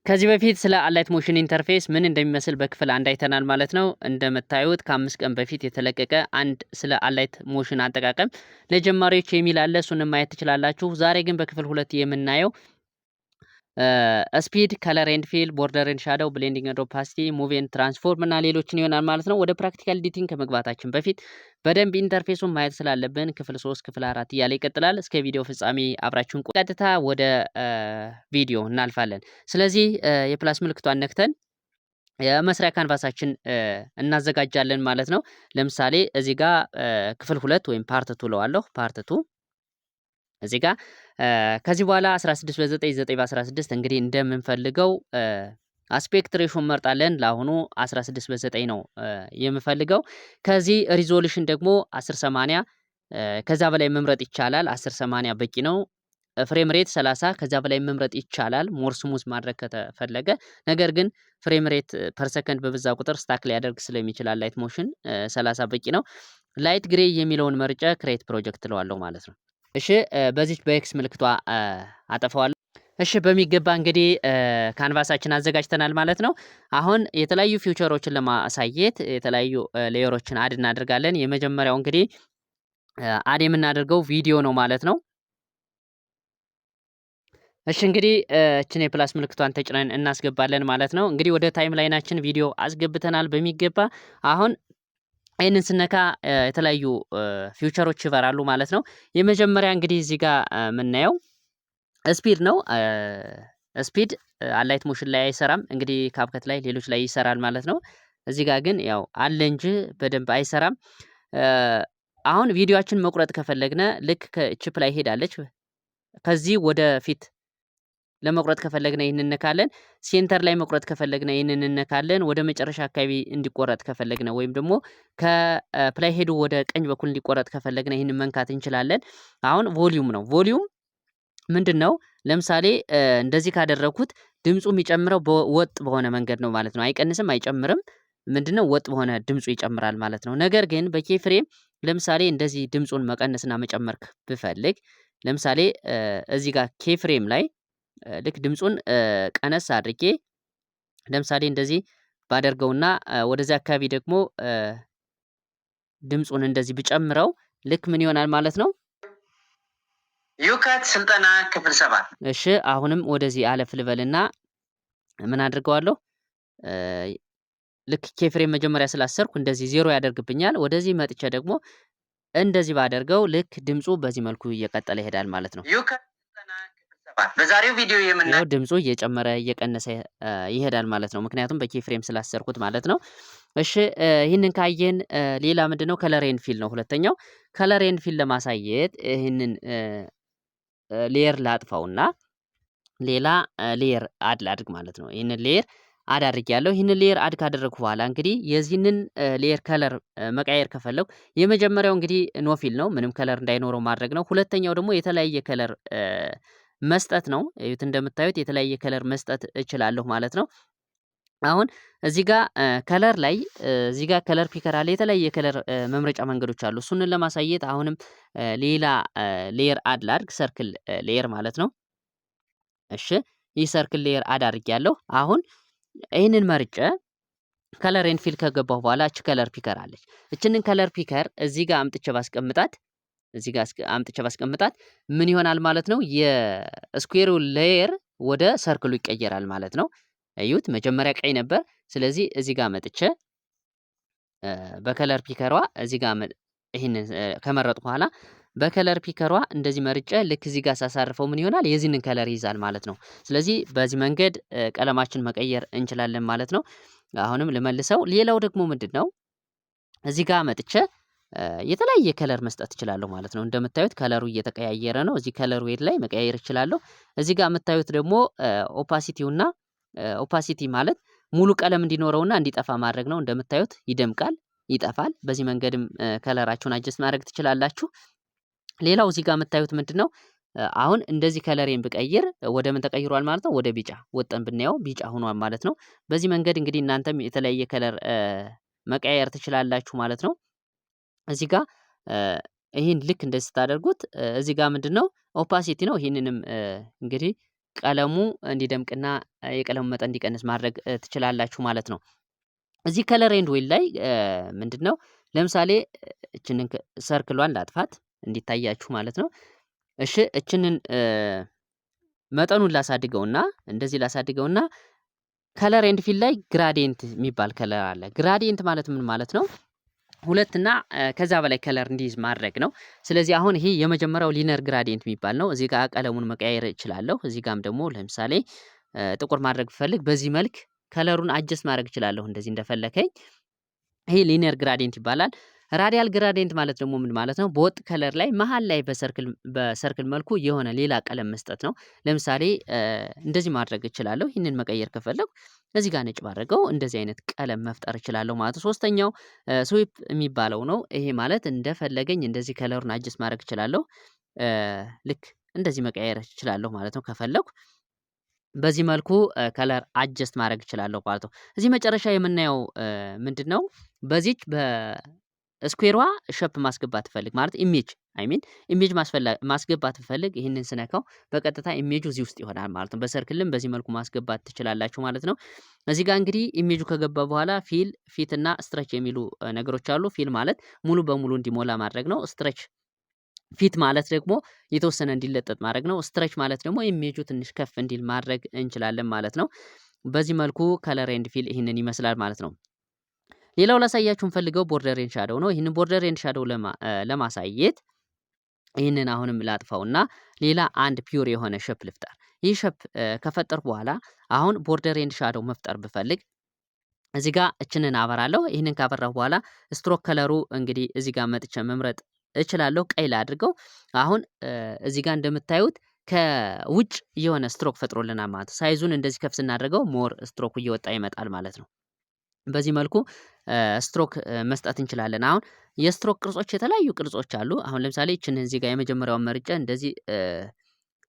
ከዚህ በፊት ስለ Alight Motion interface ምን እንደሚመስል በክፍል አንድ አይተናል ማለት ነው። እንደምታዩት ከ5 ቀን በፊት የተለቀቀ አንድ ስለ Alight Motion አጠቃቀም ለጀማሪዎች የሚል አለ። እሱንም ማየት ትችላላችሁ። ዛሬ ግን በክፍል ሁለት የምናየው speed፣ color and fill፣ border and shadow፣ blending and opacity፣ move and transform እና ሌሎችን ይሆናል ማለት ነው። ወደ practical editing ከመግባታችን በፊት በደንብ interface ኡን ማየት ስላለብን ክፍል ሶስት፣ ክፍል አራት እያለ ይቀጥላል። እስከ ቪዲዮ ፍጻሜ አብራችሁን። ቀጥታ ወደ ቪዲዮ እናልፋለን። ስለዚህ የ plus ምልክቷን ነክተን የመስሪያ canvas ኣችን እናዘጋጃለን ማለት ነው። ለምሳሌ እዚህ ጋር ክፍል ሁለት ወይም part two እለዋለሁ። Part two እዚህ ጋር። ከዚህ በኋላ 16 በ9፣ 9 በ16 እንግዲህ እንደምንፈልገው aspect ratio እንመርጣለን። ለአሁኑ 16 በ9 ነው የምፈልገው። ከዚህ resolution ደግሞ 1080፣ ከዛ በላይ መምረጥ ይቻላል። 1080 በቂ ነው። Frame rate 30፣ ከዛ በላይ መምረጥ ይቻላል፣ more smooth ማድረግ ከተፈለገ። ነገር ግን frame rate per second በበዛ ቁጥር stuck ሊያደርግ ስለሚችል Alight Motion 30 በቂ ነው። Light gray የሚለውን መርጬ create project እለዋለሁ ማለት ነው። እሺ፣ በዚች በ X ምልክቷ አጠፋዋለሁ። እሺ፣ በሚገባ እንግዲህ canvas ኣችን አዘጋጅተናል ማለት ነው። አሁን የተለያዩ feature ኦችን ለማሳየት የተለያዩ layer ኦችን add እናደርጋለን። የመጀመሪያው እንግዲህ add የምናደርገው ቪዲዮ ነው ማለት ነው። እሺ፣ እንግዲህ እችን የ plus ምልክቷን ተጭነን እናስገባለን ማለት ነው። እንግዲህ ወደ timeline ኣችን ቪዲዮ አስገብተናል በሚገባ። አሁን ይህንን ስነካ የተለያዩ feature ኦች ይበራሉ ማለት ነው። የመጀመሪያ እንግዲህ እዚህ ጋር የምናየው speed ነው። Speed Alight Motion ላይ አይሰራም። እንግዲህ CapCut ላይ፣ ሌሎች ላይ ይሰራል ማለት ነው። እዚህ ጋር ግን ያው አለ እንጂ በደንብ አይሰራም። አሁን ቪዲዮአችን መቁረጥ ከፈለግነ ልክ ከቺፕ ላይ ሄዳለች። ከዚህ ወደ ፊት ለመቁረጥ ከፈለግነ ይህንን እንነካለን። Center ላይ መቁረጥ ከፈለግነ ይህንን እንነካለን። ወደ መጨረሻ አካባቢ እንዲቆረጥ ከፈለግነ ወይም ደግሞ ከ playhead ኡ ወደ ቀኝ በኩል እንዲቆረጥ ከፈለግነ ይህንን መንካት እንችላለን። አሁን volume ነው። Volume ምንድን ነው? ለምሳሌ እንደዚህ ካደረግኩት ድምፁ የሚጨምረው ወጥ በሆነ መንገድ ነው ማለት ነው። አይቀንስም፣ አይጨምርም። ምንድነው፣ ወጥ በሆነ ድምፁ ይጨምራል ማለት ነው። ነገር ግን በ keyframe ለምሳሌ እንደዚህ ድምፁን መቀነስና መጨመር ብፈልግ፣ ለምሳሌ እዚህ ጋር keyframe ላይ ልክ ድምፁን ቀነስ አድርጌ ለምሳሌ እንደዚህ ባደርገውና ወደዚህ አካባቢ ደግሞ ድምፁን እንደዚህ ብጨምረው ልክ ምን ይሆናል ማለት ነው? YouCut ስልጠና ክፍል 7። እሺ፣ አሁንም ወደዚህ አለፍ ልበልና ምን አድርገዋለሁ? ልክ keyframe መጀመሪያ ስላሰርኩ እንደዚህ ዜሮ ያደርግብኛል። ወደዚህ መጥቼ ደግሞ እንደዚህ ባደርገው ልክ ድምፁ በዚህ መልኩ እየቀጠለ ይሄዳል ማለት ነው። YouCut ስልጠና ክፍል 7። በዛሬው ቪዲዮ የምናየው ድምፁ እየጨመረ እየቀነሰ ይሄዳል ማለት ነው። ምክንያቱም በ keyframe ስላሰርኩት ማለት ነው። እሺ፣ ይህንን ካየን ሌላ ምንድነው? Color and fill ነው ሁለተኛው። Color and fill ለማሳየት ይህንን layer ላጥፋውና ሌላ layer add ላድርግ ማለት ነው። ይህንን layer add አድርጌያለሁ። ይህንን layer add ካደረግኩ በኋላ እንግዲህ የዚህንን layer color መቀየር ከፈለኩ የመጀመሪያው እንግዲህ no fill ነው፣ ምንም color እንዳይኖረው ማድረግ ነው። ሁለተኛው ደግሞ የተለያየ color መስጠት ነው። እዩት፣ እንደምታዩት የተለያየ color መስጠት እችላለሁ ማለት ነው። አሁን እዚህ ጋር color ላይ እዚህ ጋር color picker አለ። የተለያየ color መምረጫ መንገዶች አሉ። እሱንን ለማሳየት አሁንም ሌላ layer add ላድርግ፣ circle layer ማለት ነው። እሺ፣ ይህ circle layer add አድርጌያለሁ። አሁን ይህንን መርጬ color and fill ከገባሁ በኋላ እች color picker አለች። እችንን color picker እዚህ ጋር አምጥቼ ባስቀምጣት፣ እዚህ ጋር አምጥቼ ባስቀምጣት ምን ይሆናል ማለት ነው? የ square ኡ layer ወደ circle ኡ ይቀየራል ማለት ነው። እዩት፣ መጀመሪያ ቀይ ነበር። ስለዚህ እዚህ ጋር መጥቼ በ color picker ሯ እዚህ ጋር ይህንን ከመረጥኩ በኋላ በ color picker ሯ እንደዚህ መርጬ ልክ እዚህ ጋር ሳሳርፈው ምን ይሆናል? የዚህንን color ይይዛል ማለት ነው። ስለዚህ በዚህ መንገድ ቀለማችን መቀየር እንችላለን ማለት ነው። አሁንም ልመልሰው። ሌላው ደግሞ ምንድን ነው? እዚህ ጋር መጥቼ የተለያየ color መስጠት እችላለሁ ማለት ነው። እንደምታዩት color ኡ እየተቀያየረ ነው። እዚህ color wheel ላይ መቀያየር እችላለሁ። እዚህ ጋር የምታዩት ደግሞ opacity ውና opacity ማለት ሙሉ ቀለም እንዲኖረውና እንዲጠፋ ማድረግ ነው። እንደምታዩት ይደምቃል፣ ይጠፋል። በዚህ መንገድም color ኣችሁን adjust ማድረግ ትችላላችሁ። ሌላው እዚህ ጋር የምታዩት ምንድን ነው? አሁን እንደዚህ color ኤን ብቀይር ወደ ምን ተቀይሯል ማለት ነው? ወደ ቢጫ ወጠን ብናየው ቢጫ ሆኗል ማለት ነው። በዚህ መንገድ እንግዲህ እናንተም የተለያየ color መቀየር ትችላላችሁ ማለት ነው። እዚህ ጋር ይህን ልክ እንደዚህ ስታደርጉት እዚህ ጋር ምንድን ነው? Opacity ነው። ይህንንም እንግዲህ ቀለሙ እንዲደምቅና የቀለሙ መጠን እንዲቀንስ ማድረግ ትችላላችሁ ማለት ነው። እዚህ color and fill ላይ ምንድነው? ለምሳሌ እችንን circle ሏን ላጥፋት እንዲታያችሁ ማለት ነው። እሺ፣ እችንን መጠኑን ላሳድገውና፣ እንደዚህ ላሳድገውና color and fill ላይ gradient የሚባል color አለ። Gradient ማለት ምን ማለት ነው? ሁለት እና ከዛ በላይ color እንዲይዝ ማድረግ ነው። ስለዚህ አሁን ይሄ የመጀመሪያው linear gradient የሚባል ነው። እዚህ ጋር ቀለሙን መቀያየር እችላለሁ። እዚህ ጋርም ደግሞ ለምሳሌ ጥቁር ማድረግ ብፈልግ በዚህ መልክ color ኡን adjust ማድረግ እችላለሁ እንደዚህ እንደፈለከኝ። ይሄ linear gradient ይባላል። Radial gradient ማለት ደግሞ ምን ማለት ነው? በወጥ color ላይ መሀል ላይ በ circle መልኩ የሆነ ሌላ ቀለም መስጠት ነው። ለምሳሌ እንደዚህ ማድረግ እችላለሁ። ይህንን መቀየር ከፈለኩ እዚህ ጋር ነጭ ባደረገው እንደዚህ አይነት ቀለም መፍጠር እችላለሁ ማለት ነው። ሶስተኛው sweep የሚባለው ነው። ይሄ ማለት እንደፈለገኝ እንደዚህ color ኡን adjust ማድረግ እችላለሁ። ልክ እንደዚህ መቀየር እችላለሁ ማለት ነው ከፈለኩ። በዚህ መልኩ color adjust ማድረግ እችላለሁ ማለት ነው። እዚህ መጨረሻ የምናየው ምንድን ነው? በዚች በ square ሯ shape ማስገባት ብፈልግ፣ ማለት image፣ I mean image ማስገባት ብፈልግ ይህንን ስነካው በቀጥታ ኢሜጁ እዚህ ውስጥ ይሆናል ማለት ነው። በ circle ም በዚህ መልኩ ማስገባት ትችላላችሁ ማለት ነው። እዚህ ጋር እንግዲህ ኢሜጁ ከገባ በኋላ fill፣ fit እና stretch የሚሉ ነገሮች አሉ። Fill ማለት ሙሉ በሙሉ እንዲሞላ ማድረግ ነው። Stretch fit ማለት ደግሞ የተወሰነ እንዲለጠጥ ማድረግ ነው። Stretch ማለት ደግሞ ኢሜጁ ትንሽ ከፍ እንዲል ማድረግ እንችላለን ማለት ነው። በዚህ መልኩ color and fill ይህንን ይመስላል ማለት ነው። ሌላው ላሳያችሁ የምፈልገው border and shadow ነው። ይህንን border and shadow ለማሳየት ይህንን አሁንም ላጥፋውና ሌላ አንድ pure የሆነ shape ልፍጠር። ይህ shape ከፈጠርኩ በኋላ አሁን border and shadow መፍጠር ብፈልግ እዚህ ጋር እችንን አበራለሁ። ይህንን ካበራሁ በኋላ stroke color ኡ እንግዲህ እዚህ ጋር መጥቼ መምረጥ እችላለሁ። ቀይ ላድርገው። አሁን እዚህ ጋር እንደምታዩት ከውጭ የሆነ ስትሮክ ፈጥሮልናል ማለት ነው። Size ኡን እንደዚህ ከፍ ስናደርገው more stroke ኡ እየወጣ ይመጣል ማለት ነው። በዚህ መልኩ ስትሮክ መስጠት እንችላለን። አሁን የስትሮክ ቅርጾች የተለያዩ ቅርጾች አሉ። አሁን ለምሳሌ ይችን እዚህ ጋር የመጀመሪያውን መርጬ እንደዚህ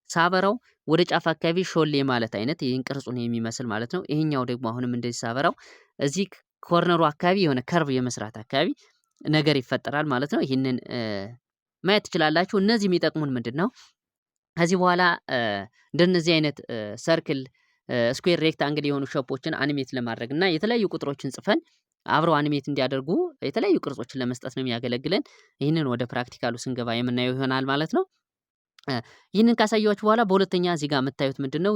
ሳበራው ወደ ጫፍ አካባቢ ሾሌ ማለት አይነት ይህን ቅርጹን የሚመስል ማለት ነው። ይሄኛው ደግሞ አሁንም እንደዚህ ሳበራው እዚህ corner ኡ አካባቢ የሆነ curve የመስራት አካባቢ ነገር ይፈጠራል ማለት ነው። ይህንን ማየት ትችላላችሁ። እነዚህ የሚጠቅሙን ምንድን ነው? ከዚህ በኋላ እንደነዚህ አይነት circle፣ square፣ rectangle የሆኑ shape ኦችን animate ለማድረግ እና የተለያዩ ቁጥሮችን ጽፈን አብረው animate እንዲያደርጉ የተለያዩ ቅርጾችን ለመስጠት ነው የሚያገለግለን። ይህንን ወደ practical ኡ ስንገባ የምናየው ይሆናል ማለት ነው። ይህንን ካሳየኋችሁ በኋላ በሁለተኛ እዚህ ጋር የምታዩት ምንድን ነው?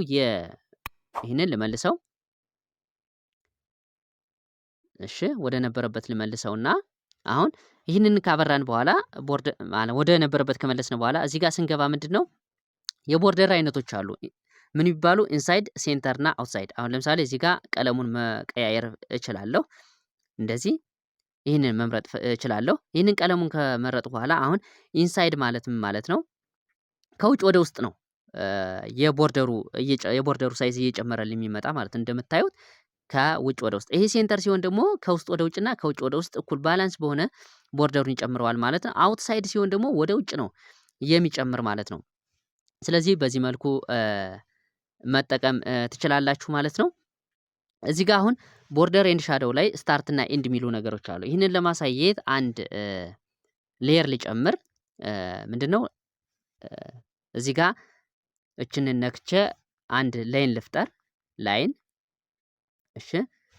ይህንን ልመልሰው። እሺ፣ ወደ ነበረበት ልመልሰውና አሁን ይህንን ካበራን በኋላ፣ border ወደ ነበረበት ከመለስን በኋላ እዚህ ጋር ስንገባ ምንድን ነው፣ የ border አይነቶች አሉ። ምን የሚባሉ? Inside፣ center እና outside። አሁን ለምሳሌ እዚህ ጋር ቀለሙን መቀያየር እችላለሁ። እንደዚህ ይህንን መምረጥ እችላለሁ። ይህንን ቀለሙን ከመረጥኩ በኋላ አሁን inside ማለት ምን ማለት ነው? ከውጭ ወደ ውስጥ ነው የ border ኡ size እየጨመረልን የሚመጣ ማለት እንደምታዩት ከውጭ ወደ ውስጥ። ይሄ center ሲሆን ደግሞ ከውስጥ ወደ ውጭና ከውጭ ወደ ውስጥ እኩል balance በሆነ border ኡን ይጨምረዋል ማለት ነው። Outside ሲሆን ደግሞ ወደ ውጭ ነው የሚጨምር ማለት ነው። ስለዚህ በዚህ መልኩ መጠቀም ትችላላችሁ ማለት ነው። እዚህ ጋር አሁን border and shadow ላይ start እና end የሚሉ ነገሮች አሉ። ይህንን ለማሳየት አንድ layer ልጨምር። ምንድነው፣ እዚህ ጋር እችንን ነክቼ አንድ line ልፍጠር። Line፣ እሺ፣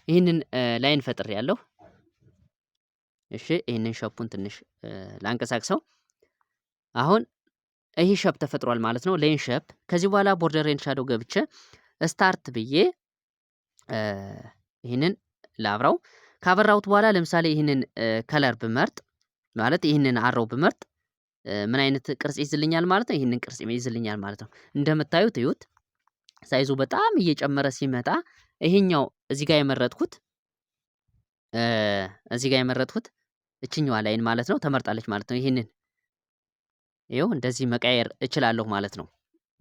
ይህንን line ፈጥሬያለሁ። እሺ፣ ይህንን shape ኡን ትንሽ ላንቀሳቅሰው። አሁን ይህ shape ተፈጥሯል ማለት ነው። Line shape። ከዚህ በኋላ border and shadow ገብቼ start ብዬ ይህንን ላብራው። ካበራሁት በኋላ ለምሳሌ ይህንን color ብመርጥ፣ ማለት ይህንን arrow ብመርጥ ምን አይነት ቅርጽ ይዝልኛል ማለት ነው? ይህንን ቅርጽ ይዝልኛል ማለት ነው። እንደምታዩት እዩት። Size ኡ በጣም እየጨመረ ሲመጣ ይሄኛው እዚህ ጋር የመረጥኩት እችኛዋ line ማለት ነው ተመርጣለች ማለት ነው። ይህንን ይኸው እንደዚህ መቀየር እችላለሁ ማለት ነው።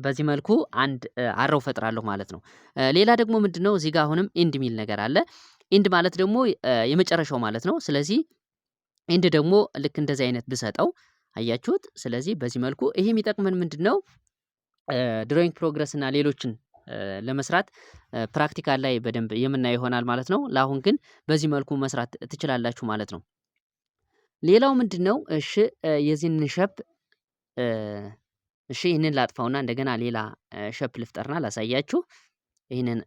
በዚህ መልኩ አንድ arrow ፈጥራለሁ ማለት ነው። ሌላ ደግሞ ምንድነው? እዚህ ጋር አሁንም end የሚል ነገር አለ። End ማለት ደግሞ የመጨረሻው ማለት ነው። ስለዚህ end ደግሞ ልክ እንደዚህ አይነት ብሰጠው አያችሁት። ስለዚህ በዚህ መልኩ ይሄ የሚጠቅመን ምንድነው? Drawing progress እና ሌሎችን ለመስራት practical ላይ በደንብ የምናየው ይሆናል ማለት ነው። ለአሁን ግን በዚህ መልኩ መስራት ትችላላችሁ ማለት ነው። ሌላው ምንድነው? እሺ፣ የዚህን shape እሺ፣ ይህንን ላጥፋውና እንደገና ሌላ shape ልፍጠርና ላሳያችሁ። ይህንን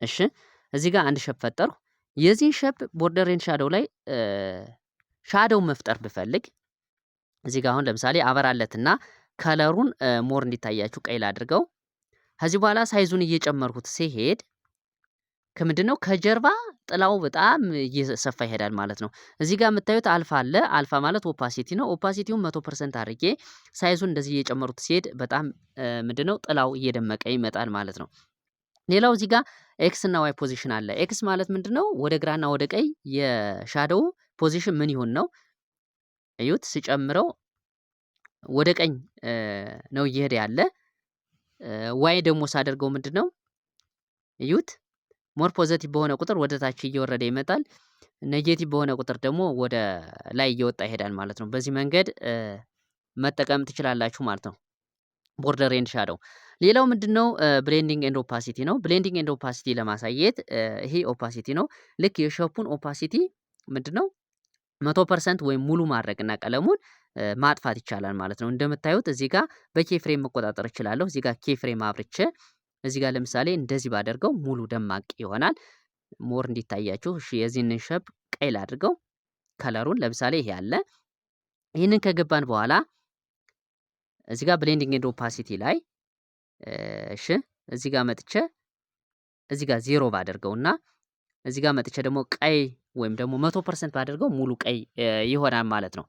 እሺ፣ እዚህ ጋር አንድ shape ፈጠርኩ። የዚህን shape border and shadow ላይ shadow መፍጠር ብፈልግ እዚህ ጋር አሁን ለምሳሌ አበራለትና color ኡን more እንዲታያችሁ ቀይ ላድርገው። ከዚህ በኋላ size ኡን እየጨመርኩት ሲሄድ ከምንድን ነው ከጀርባ ጥላው በጣም እየሰፋ ይሄዳል ማለት ነው። እዚህ ጋር የምታዩት አልፋ አለ። አልፋ ማለት opacity ነው። Opacity ውን 100% አድርጌ size ኡን እንደዚህ እየጨመሩት ሲሄድ በጣም ምንድነው ጥላው እየደመቀ ይመጣል ማለት ነው። ሌላው እዚህ ጋር X እና Y position አለ። X ማለት ምንድነው? ወደ ግራና ወደ ቀኝ የ shadow position ምን ይሁን ነው። እዩት፣ ስጨምረው ወደ ቀኝ ነው እየሄደ ያለ። Y ደግሞ ሳደርገው ምንድነው? እዩት፣ more positive በሆነ ቁጥር ወደ ታች እየወረደ ይመጣል። Negative በሆነ ቁጥር ደግሞ ወደ ላይ እየወጣ ይሄዳል ማለት ነው። በዚህ መንገድ መጠቀም ትችላላችሁ ማለት ነው። Border and shadow። ሌላው ምንድነው? Blending and opacity ነው። Blending and opacity ለማሳየት ይሄ opacity ነው። ልክ የ shape ኡን opacity ምንድነው 100% ወይም ሙሉ ማድረግ እና ቀለሙን ማጥፋት ይቻላል ማለት ነው። እንደምታዩት እዚህ ጋር በ key frame መቆጣጠር እችላለሁ። እዚህ ጋር key frame አብርቼ እዚህ ጋር ለምሳሌ እንደዚህ ባደርገው ሙሉ ደማቅ ይሆናል። More እንዲታያችሁ እሺ፣ የዚህንን shape ቀይ ላድርገው color ኡን ለምሳሌ ይሄ አለ። ይህንን ከገባን በኋላ እዚህ ጋር blending and opacity ላይ እሺ፣ እዚህ ጋር መጥቼ እዚህ ጋር 0 ባደርገውና እዚህ ጋር መጥቼ ደግሞ ቀይ ወይም ደግሞ 100% ባደርገው ሙሉ ቀይ ይሆናል ማለት ነው።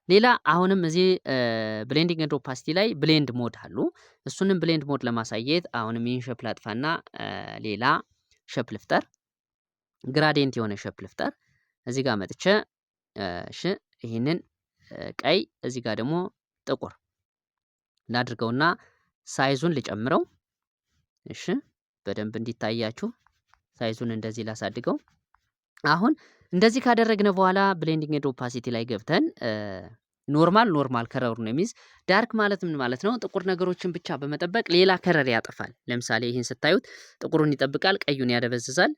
ሌላ አሁንም እዚህ blending and opacity ላይ blend mode አሉ። እሱንም blend mode ለማሳየት አሁንም ይህን shape ላጥፋና ሌላ shape ልፍጠር። Gradient የሆነ shape ልፍጠር። እዚህ ጋር መጥቼ እሺ ይህንን ቀይ እዚህ ጋር ደግሞ ጥቁር ላድርገውና size ኡን ልጨምረው። እሺ፣ በደንብ እንዲታያችሁ size ኡን እንደዚህ ላሳድገው። አሁን እንደዚህ ካደረግን በኋላ blending and opacity ላይ ገብተን normal color ኡ ነው የሚይዝ። Dark ማለት ምን ማለት ነው? ጥቁር ነገሮችን ብቻ በመጠበቅ ሌላ color ያጠፋል። ለምሳሌ ይህን ስታዩት ጥቁሩን ይጠብቃል፣ ቀዩን ያደበዝዛል።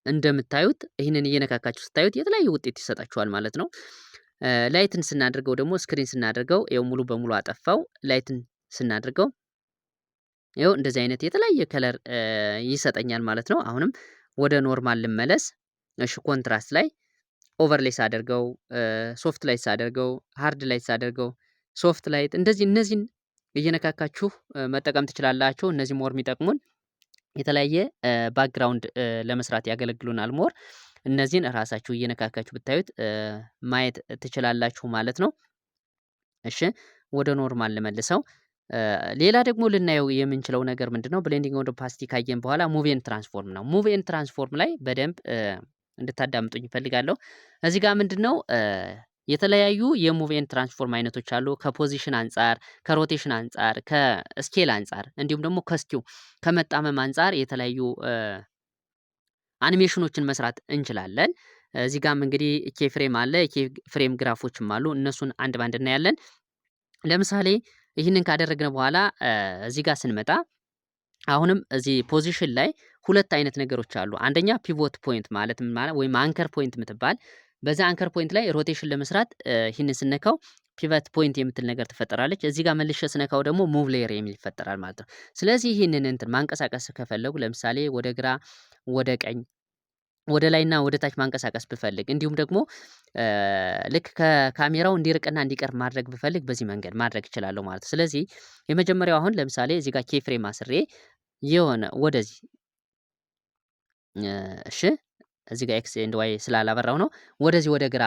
እንደምታዩት ይህንን እየነካካችሁ ስታዩት የተለያዩ ውጤት ይሰጣችኋል ማለት ነው። Lighten ስናደርገው ደግሞ screen ስናደርገው ይኸው ሙሉ በሙሉ አጠፋው። Lighten ስናደርገው ይኸው እንደዚህ አይነት የተለያየ color ይሰጠኛል ማለት ነው። አሁንም ወደ normal ልመለስ። እሺ፣ contrast ላይ overlay ሳደርገው፣ soft light ሳደርገው፣ hard light ሳደርገው፣ soft light እንደዚህ እነዚህን እየነካካችሁ መጠቀም ትችላላችሁ። እነዚህ more የሚጠቅሙን የተለያየ background ለመስራት ያገለግሉናል። More እነዚህን እራሳችሁ እየነካካችሁ ብታዩት ማየት ትችላላችሁ ማለት ነው። እሺ፣ ወደ normal ልመልሰው። ሌላ ደግሞ ልናየው የምንችለው ነገር ምንድነው? Blending and opacity ካየን በኋላ move and transform ነው። Move and transform ላይ በደንብ እንድታዳምጡኝ እፈልጋለሁ። እዚህ ጋር ምንድነው የተለያዩ የ move and transform አይነቶች አሉ። ከ position አንጻር፣ ከ rotation አንጻር፣ ከ scale አንጻር እንዲሁም ደግሞ ከ skew ከመጣመም አንጻር የተለያዩ አኒሜሽኖችን መስራት እንችላለን። እዚህ ጋም እንግዲህ key frame አለ፣ key frame graph ኦችም አሉ። እነሱን አንድ ባንድ እናያለን። ለምሳሌ ይህንን ካደረግን በኋላ እዚህ ጋር ስንመጣ አሁንም እዚህ position ላይ ሁለት አይነት ነገሮች አሉ። አንደኛ pivot point ማለት ምን ማለት ወይም anchor point የምትባል፣ በዛ anchor point ላይ rotation ለመስራት ይህንን ስነካው pivot point የምትል ነገር ትፈጠራለች። እዚህ ጋር መልሼ ስነካው ደግሞ move layer የሚል ይፈጠራል ማለት ነው። ስለዚህ ይህንን እንትን ማንቀሳቀስ ከፈለጉ ለምሳሌ ወደ ግራ፣ ወደ ቀኝ፣ ወደ ላይና ወደ ታች ማንቀሳቀስ ብፈልግ እንዲሁም ደግሞ ልክ ከካሜራው እንዲርቅና እንዲቀርብ ማድረግ ብፈልግ በዚህ መንገድ ማድረግ እችላለሁ ማለት ነው። ስለዚህ የመጀመሪያው አሁን ለምሳሌ እዚህ ጋር key frame አስሬ የሆነ ወደዚህ፣ እሺ፣ እዚህ ጋር X and Y ስላላበራው ነው። ወደዚህ ወደ ግራ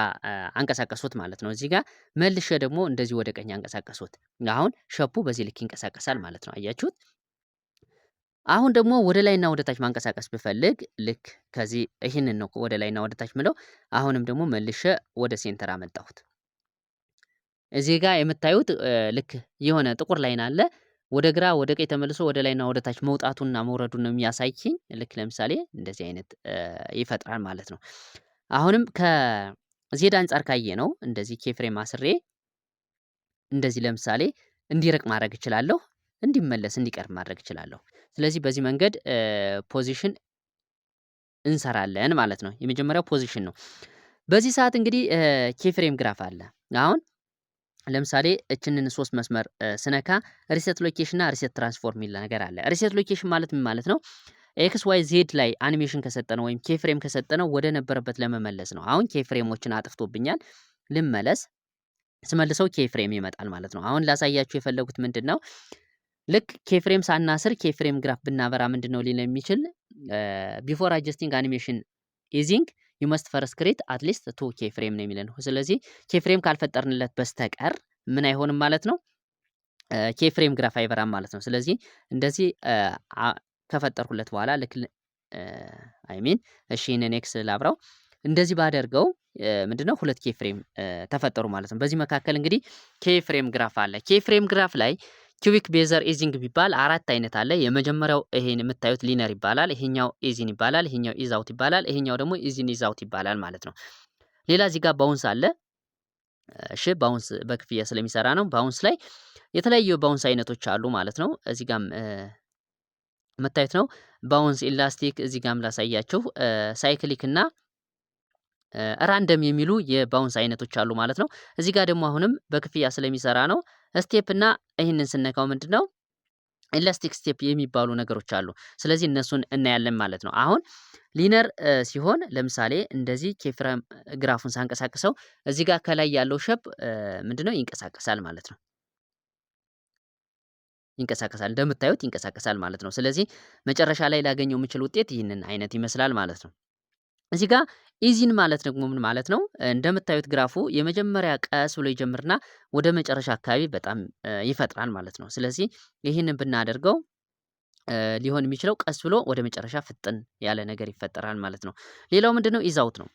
አንቀሳቀሱት ማለት ነው። እዚህ ጋር መልሼ ደግሞ እንደዚህ ወደ ቀኝ አንቀሳቀሱት። አሁን shape ኡ በዚህ ልክ ይንቀሳቀሳል ማለት ነው። አያችሁት? አሁን ደግሞ ወደ ላይና ወደ ታች ማንቀሳቀስ ብፈልግ ልክ ከዚህ ይህንን ነው ወደ ላይና ወደ ታች ምለው። አሁንም ደግሞ መልሼ ወደ center አመጣሁት። እዚህ ጋር የምታዩት ልክ የሆነ ጥቁር line አለ። ወደ ግራ ወደ ቀኝ ተመልሶ ወደ ላይና ወደ ታች መውጣቱና መውረዱን ነው የሚያሳየኝ። ልክ ለምሳሌ እንደዚህ አይነት ይፈጥራል ማለት ነው። አሁንም ከ Z አንጻር ካየነው እንደዚህ key frame አስሬ እንደዚህ ለምሳሌ እንዲርቅ ማድረግ እችላለሁ፣ እንዲመለስ እንዲቀርብ ማድረግ እችላለሁ። ስለዚህ በዚህ መንገድ position እንሰራለን ማለት ነው። የመጀመሪያው position ነው። በዚህ ሰዓት እንግዲህ key frame graph አለ። አሁን ለምሳሌ እችንን ሶስት መስመር ስነካ reset location እና reset transform የሚል ነገር አለ። Reset location ማለት ምን ማለት ነው? X Y Z ላይ አኒሜሽን ከሰጠነው ወይም keyframe ከሰጠነው ወደ ነበረበት ለመመለስ ነው። አሁን keyframe ኦችን አጥፍቶብኛል። ልመለስ። ስመልሰው keyframe ይመጣል ማለት ነው። አሁን ላሳያችሁ የፈለጉት ምንድን ነው? ልክ keyframe ሳናስር keyframe graph ብናበራ ምንድን ነው ሊል የሚችል? "Before adjusting animation easing, you must first create at least two keyframe" ነው የሚለን። ስለዚህ keyframe ካልፈጠርንለት በስተቀር ምን አይሆንም ማለት ነው? Keyframe graph አይበራም ማለት ነው። ስለዚህ እንደዚህ ከፈጠርኩለት በኋላ ልክ፣ I mean፣ እሺ፣ ይህንን X ላብራው። እንደዚህ ባደርገው ምንድነው? ሁለት keyframe ተፈጠሩ ማለት ነው። በዚህ መካከል እንግዲህ keyframe graph አለ። Keyframe graph ላይ quick bezier easing ቢባል አራት አይነት አለ። የመጀመሪያው ይሄን የምታዩት linear ይባላል። ይሄኛው ease in ይባላል። ይሄኛው ease out ይባላል። ይሄኛው ደግሞ ease in ease out ይባላል ማለት ነው። ሌላ እዚህ ጋር bounce አለ። እሺ፣ bounce በክፍያ ስለሚሰራ ነው። Bounce ላይ የተለያዩ bounce አይነቶች አሉ ማለት ነው። እዚህ ጋም የምታዩት ነው። Bounce elastic፣ እዚህ ጋም ላሳያችሁ፣ cyclic እና random የሚሉ የ bounce አይነቶች አሉ ማለት ነው። እዚህ ጋር ደግሞ አሁንም በክፍያ ስለሚሰራ ነው። Step እና ይህንን ስነካው ምንድን ነው? Elastic step የሚባሉ ነገሮች አሉ። ስለዚህ እነሱን እናያለን ማለት ነው። አሁን linear ሲሆን ለምሳሌ እንደዚህ keyframe graph ኡን ሳንቀሳቅሰው እዚህ ጋር ከላይ ያለው shape ምንድነው? ይንቀሳቀሳል ማለት ነው። ይንቀሳቀሳል፣ እንደምታዩት ይንቀሳቀሳል ማለት ነው። ስለዚህ መጨረሻ ላይ ላገኘው የምችል ውጤት ይህንን አይነት ይመስላል ማለት ነው። እዚህ ጋር ease in ማለት ደግሞ ምን ማለት ነው? እንደምታዩት graph ኡ የመጀመሪያ ቀስ ብሎ ይጀምርና ወደ መጨረሻ አካባቢ በጣም ይፈጥናል ማለት ነው። ስለዚህ ይህንን ብናደርገው ሊሆን የሚችለው ቀስ ብሎ ወደ መጨረሻ ፍጥን ያለ ነገር ይፈጠራል ማለት ነው። ሌላው ምንድነው? Ease out ነው።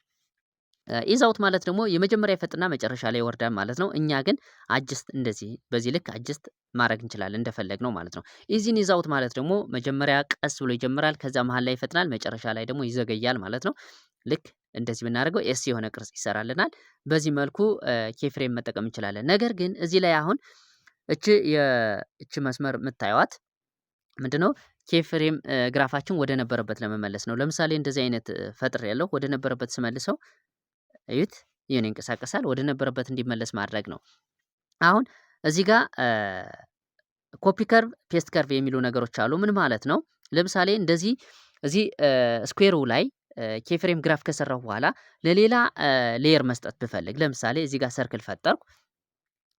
Ease out ማለት ደግሞ የመጀመሪያ ይፈጥና መጨረሻ ላይ ይወርዳል ማለት ነው። እኛ ግን adjust እንደዚህ በዚህ ልክ adjust ማድረግ እንችላለን እንደፈለግነው ማለት ነው። Ease in ease out ማለት ደግሞ መጀመሪያ ቀስ ብሎ ይጀምራል፣ ከዛ መሀል ላይ ይፈጥናል፣ መጨረሻ ላይ ደግሞ ይዘገያል ማለት ነው። ልክ እንደዚህ ብናደርገው S የሆነ ቅርጽ ይሰራልናል። በዚህ መልኩ keyframe መጠቀም እንችላለን። ነገር ግን እዚህ ላይ አሁን እቺ መስመር የምታዩዋት ምንድነው? Keyframe graph ኣችን ወደ ነበረበት ለመመለስ ነው። ለምሳሌ እንደዚህ አይነት ፈጥር ያለው ወደ ነበረበት ስመልሰው እዩት፣ ይህን ይንቀሳቀሳል። ወደ ነበረበት እንዲመለስ ማድረግ ነው። አሁን እዚህ ጋር copy curve፣ paste curve የሚሉ ነገሮች አሉ። ምን ማለት ነው? ለምሳሌ እንደዚህ እዚህ square ኡ ላይ keyframe graph ከሰራሁ በኋላ ለሌላ layer መስጠት ብፈልግ፣ ለምሳሌ እዚህ ጋር circle ፈጠርኩ።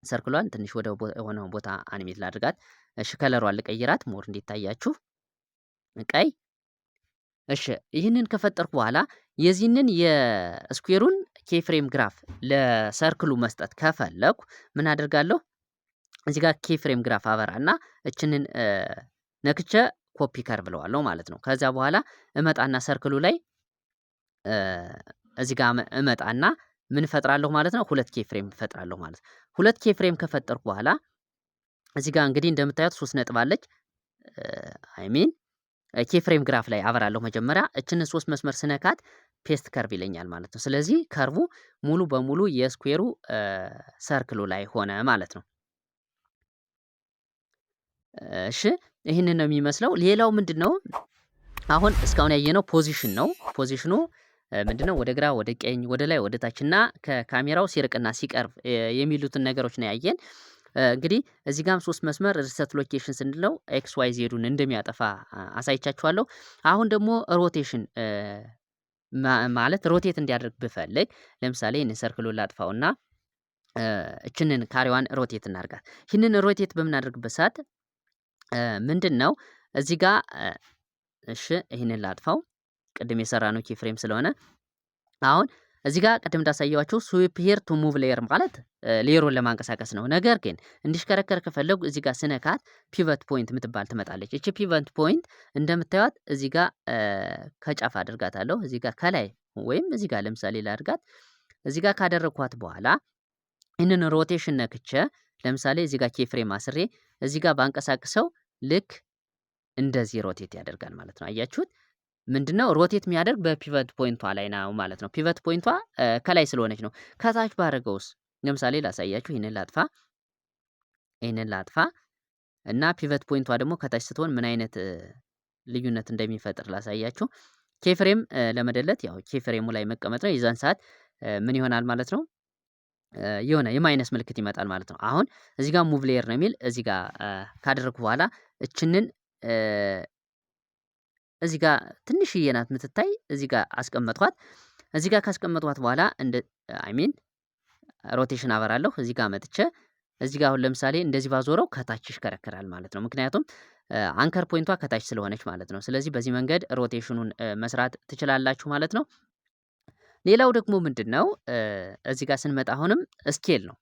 Circle ኧን ትንሽ ወደ ሆነ ቦታ animate ላድርጋት። እሺ፣ color ኧን ልቀይራት more እንዲታያችሁ ቀይ። እሺ፣ ይህንን ከፈጠርኩ በኋላ የዚህንን የ square ኡን keyframe graph ለ circle ኡ መስጠት ከፈለኩ ምን አደርጋለሁ? እዚህ ጋር keyframe graph አበራ እና እችንን ነክቼ copy curve እለዋለሁ ማለት ነው። ከዛ በኋላ እመጣና circle ኡ ላይ እዚህ ጋር እመጣና ምን እፈጥራለሁ ማለት ነው? ሁለት keyframe እፈጥራለሁ ማለት ነው። ሁለት keyframe ከፈጠርኩ በኋላ እዚህ ጋር እንግዲህ እንደምታዩት ሶስት ነጥብ አለች። I mean፣ keyframe graph ላይ አበራለሁ መጀመሪያ፣ እችንን ሶስት መስመር ስነካት paste curve ይለኛል ማለት ነው። ስለዚህ curve ኡ ሙሉ በሙሉ የ square ኡ circle ኡ ላይ ሆነ ማለት ነው። እሺ፣ ይህንን ነው የሚመስለው። ሌላው ምንድን ነው? አሁን እስካሁን ያየነው position ነው። Position ኑ ምንድነው? ወደ ግራ፣ ወደ ቀኝ፣ ወደ ላይ፣ ወደ ታች እና ከካሜራው ሲርቅና ሲቀርብ የሚሉትን ነገሮች ነው ያየን። እንግዲህ እዚህ ጋም ሶስት መስመር reset location ስንለው X Y Z ኡን እንደሚያጠፋ አሳይቻችኋለሁ። አሁን ደግሞ rotation ማለት rotate እንዲያደርግ ብፈልግ፣ ለምሳሌ ይህንን circle ኡን ላጥፋውና እችንን ካሬዋን rotate እናርጋት። ይህንን rotate በምናደርግበት ሰዓት ምንድን ነው እዚህ ጋር፣ እሺ፣ ይህንን ላጥፋው፣ ቅድም የሰራነው keyframe ስለሆነ። አሁን እዚህ ጋር ቅድም እንዳሳየዋችሁ swipe here to move layer ማለት layer ኡን ለማንቀሳቀስ ነው። ነገር ግን እንዲሽከረከር ከፈለጉ እዚህ ጋር ስነካት pivot point የምትባል ትመጣለች። እቺ pivot point እንደምታዩት እዚህ ጋር ከጫፍ አድርጋታለሁ። እዚህ ጋር ከላይ ወይም እዚህ ጋር ለምሳሌ ላድርጋት። እዚህ ጋር ካደረግኳት በኋላ ይህንን rotation ነክቼ ለምሳሌ እዚህ ጋር keyframe አስሬ እዚህ ጋር ባንቀሳቅሰው ልክ እንደዚህ rotate ያደርጋል ማለት ነው። አያችሁት? ምንድነው rotate የሚያደርግ? በ pivot point ኧ ላይ ነው ማለት ነው። Pivot point ኧ ከላይ ስለሆነች ነው። ከታች ባደረገውስ? ለምሳሌ ላሳያችሁ። ይህንን ላጥፋ፣ ይህንን ላጥፋ እና pivot point ኧ ደግሞ ከታች ስትሆን ምን አይነት ልዩነት እንደሚፈጥር ላሳያችሁ። Keyframe ለመደለት ያው keyframe ኡ ላይ መቀመጥ ነው። የዛን ሰዓት ምን ይሆናል ማለት ነው? የሆነ የ minus ምልክት ይመጣል ማለት ነው። አሁን እዚህ ጋር move layer ነው የሚል፣ እዚህ ጋር ካደረግኩ በኋላ እችንን እዚህ ጋር ትንሽዬ ናት የምትታይ፣ እዚህ ጋር አስቀመጥኳት። እዚህ ጋር ካስቀመጥኳት በኋላ እንደ I mean rotation አበራለሁ። እዚህ ጋር መጥቼ እዚህ ጋር አሁን ለምሳሌ እንደዚህ ባዞረው ከታች ይሽከረከራል ማለት ነው። ምክንያቱም anchor point ቷ ከታች ስለሆነች ማለት ነው። ስለዚህ በዚህ መንገድ rotation ኑን መስራት ትችላላችሁ ማለት ነው። ሌላው ደግሞ ምንድነው? እዚህ ጋር ስንመጣ አሁንም scale ነው።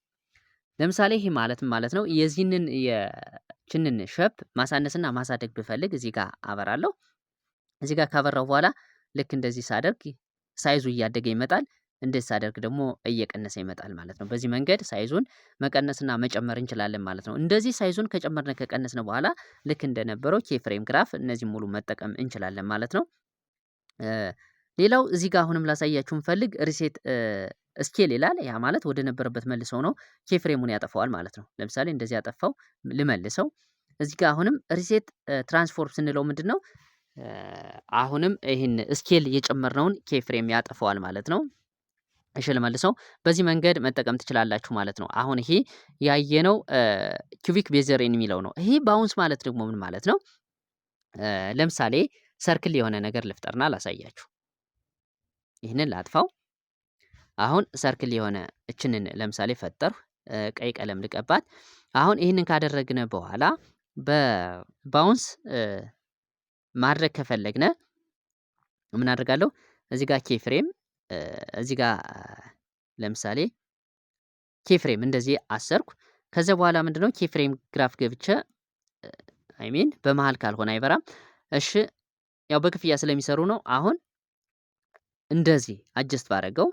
ለምሳሌ ይሄ ማለት ምን ማለት ነው? የዚህንን የችንን shape ማሳነስና ማሳደግ ብፈልግ እዚህ ጋር አበራለሁ። እዚህ ጋር ካበራሁ በኋላ ልክ እንደዚህ ሳደርግ size ኡ እያደገ ይመጣል። እንደዚህ ሳደርግ ደግሞ እየቀነሰ ይመጣል ማለት ነው። በዚህ መንገድ size ኡን መቀነስና መጨመር እንችላለን ማለት ነው። እንደዚህ size ኡን ከጨመርን ከቀነስን በኋላ ልክ እንደነበረው keyframe graph እነዚህ ሙሉ መጠቀም እንችላለን ማለት ነው። ሌላው እዚህ ጋር አሁንም ላሳያችሁ እንፈልግ reset scale ይላል። ያ ማለት ወደ ነበረበት መልሰው ነው፣ keyframe ኡን ያጠፋዋል ማለት ነው። ለምሳሌ እንደዚህ ያጠፋው ልመልሰው። እዚህ ጋር አሁንም reset transform ስንለው ምንድነው? አሁንም ይህን scale የጨመርነውን keyframe ያጠፋዋል ማለት ነው። እሺ ልመልሰው። በዚህ መንገድ መጠቀም ትችላላችሁ ማለት ነው። አሁን ይሄ ያየነው cubic bezier የሚለው ነው። ይሄ bounce ማለት ደግሞ ምን ማለት ነው? ለምሳሌ circle የሆነ ነገር ልፍጠርና ላሳያችሁ። ይህንን ላጥፋው። አሁን circle የሆነ እችንን ለምሳሌ ፈጠርሁ። ቀይ ቀለም ልቀባት። አሁን ይህንን ካደረግነ በኋላ በ bounce ማድረግ ከፈለግነ ምን አደርጋለሁ? እዚህ ጋር keyframe፣ እዚህ ጋር ለምሳሌ keyframe እንደዚህ አሰርኩ። ከዚያ በኋላ ምንድነው keyframe graph ገብቼ፣ I mean በመሃል ካልሆነ አይበራም። እሺ ያው በክፍያ ስለሚሰሩ ነው። አሁን እንደዚህ adjust ባረገው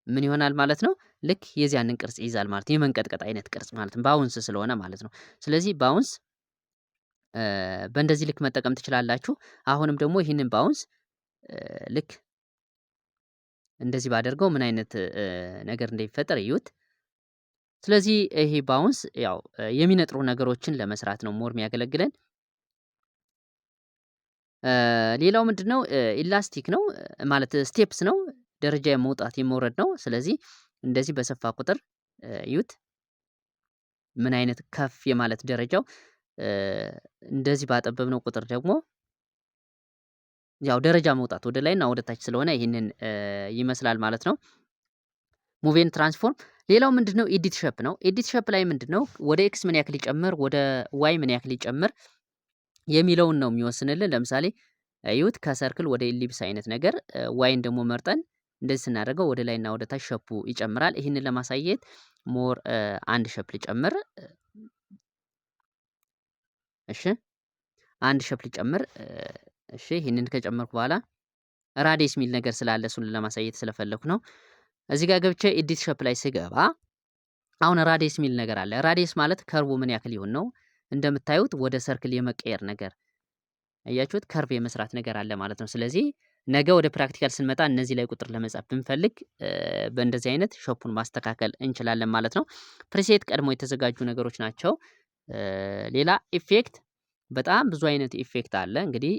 ምን ይሆናል ማለት ነው? ልክ የዚያንን ቅርጽ ይይዛል ማለት ነው። የመንቀጥቀጥ አይነት ቅርጽ ማለት ነው። Bounce ስለሆነ ማለት ነው። ስለዚህ bounce በእንደዚህ ልክ መጠቀም ትችላላችሁ። አሁንም ደግሞ ይህንን bounce ልክ እንደዚህ ባደርገው ምን አይነት ነገር እንደሚፈጠር እዩት። ስለዚህ ይሄ bounce ያው የሚነጥሩ ነገሮችን ለመስራት ነው more የሚያገለግለን። ሌላው ምንድነው? Elastic ነው ማለት steps ነው፣ ደረጃ የመውጣት የመውረድ ነው። ስለዚህ እንደዚህ በሰፋ ቁጥር እዩት ምን አይነት ከፍ የማለት ደረጃው፣ እንደዚህ ባጠበብነው ቁጥር ደግሞ ያው ደረጃ መውጣት ወደ ላይና ወደ ታች ስለሆነ ይህንን ይመስላል ማለት ነው። Move and transform። ሌላው ምንድነው? Edit shape ነው። Edit shape ላይ ምንድነው? ወደ X ምን ያክል ይጨምር፣ ወደ Y ምን ያክል ይጨምር የሚለውን ነው የሚወስንልን። ለምሳሌ እዩት ከ circle ወደ ellipse አይነት ነገር፣ Y ን ደግሞ መርጠን እንደዚህ ስናደርገው ወደ ላይና ወደ ታች shape ኡ ይጨምራል። ይህንን ለማሳየት more አንድ shape ልጨምር። እሺ አንድ shape ልጨምር። እሺ ይህንን ከጨመርኩ በኋላ radius የሚል ነገር ስላለ እሱን ለማሳየት ስለፈለኩ ነው። እዚህ ጋር ገብቼ edit shape ላይ ስገባ አሁን radius የሚል ነገር አለ። Radius ማለት curve ኡ ምን ያክል ይሁን ነው። እንደምታዩት ወደ circle የመቀየር ነገር አያችሁት፣ curve የመስራት ነገር አለ ማለት ነው። ስለዚህ ነገ ወደ practical ስንመጣ እነዚህ ላይ ቁጥር ለመጻፍ ብንፈልግ በእንደዚህ አይነት shape ኡን ማስተካከል እንችላለን ማለት ነው። Preset ቀድሞ የተዘጋጁ ነገሮች ናቸው። ሌላ effect፣ በጣም ብዙ አይነት effect አለ። እንግዲህ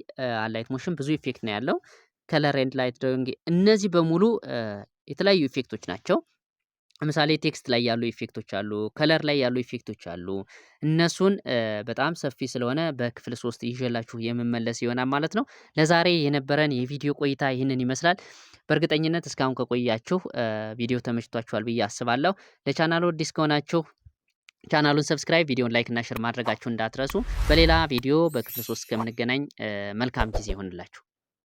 Alight Motion ብዙ effect ነው ያለው። Color and light drawing፣ እነዚህ በሙሉ የተለያዩ effect ኦች ናቸው። ለምሳሌ text ላይ ያሉ effect ኦች አሉ፣ color ላይ ያሉ effect ኦች አሉ። እነሱን በጣም ሰፊ ስለሆነ በክፍል 3 ይዤላችሁ የምመለስ ይሆናል ማለት ነው። ለዛሬ የነበረን የቪዲዮ ቆይታ ይህንን ይመስላል። በእርግጠኝነት እስካሁን ከቆያችሁ ቪዲዮ ተመችቷችኋል ብዬ አስባለሁ። ለቻናሉ አዲስ ከሆናችሁ ቻናሉን subscribe፣ ቪዲዮን like እና share ማድረጋችሁ እንዳትረሱ። በሌላ ቪዲዮ በክፍል 3 እስከምንገናኝ መልካም ጊዜ ይሆንላችሁ።